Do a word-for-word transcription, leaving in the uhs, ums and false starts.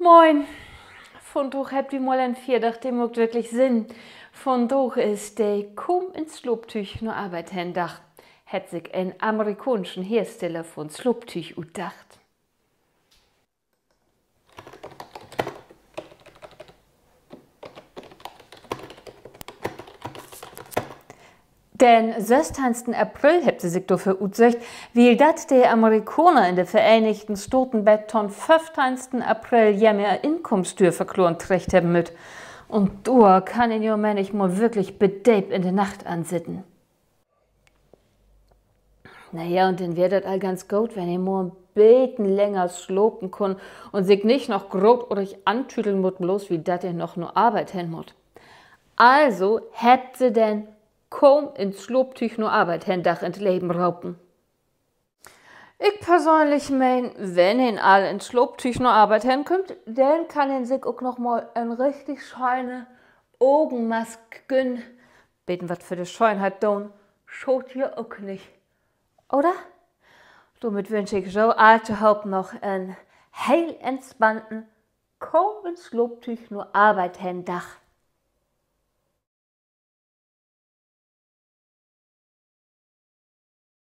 Moin. Vundaag hebbt wi mal en Fierdag, de maakt wirklich Sinn. Vundaag is de Kumm-in-Slaaptüüch-na-Arbeit-hen-Dag. Hett sik en amerikaanschen Hersteller vun Slaaptüüch utdacht. Den sössteihnsten April hebbt se sik dorför utsöcht, wiel dat de Amerikaner in de Vereenigten Staten bet to'n föffteihnsten April jemehr Inkumstüürverkloren trecht hebben mööt. Un dor kann een jo männichmal würklich bet deep in de Nacht an sitten. Na ja, un denn weer dat al ganz goot, wenn he mal en beten länger slapen kunn un sik nich noch grootordig antüdeln mutt, bloots wiel dat he noch na Arbeit hen mutt. Also hebbt se den Kumm-in-Slaaptüüch-na-Arbeit-hen-Dag in't Leven ropen. Ik persönlich meen, wenn een al in Slaaptüüch na Arbeit henkümmt, denn kann een sik ok noch mal en richtig schöne Ogenmask günnen. Beten wat för de Schöönheit doon schaadt ja ok nich, oder? Dormit wünsch ik jo alltohoop noch en heel entspannten Kumm-in-Slaaptüüch-na-Arbeit-hen-Dag.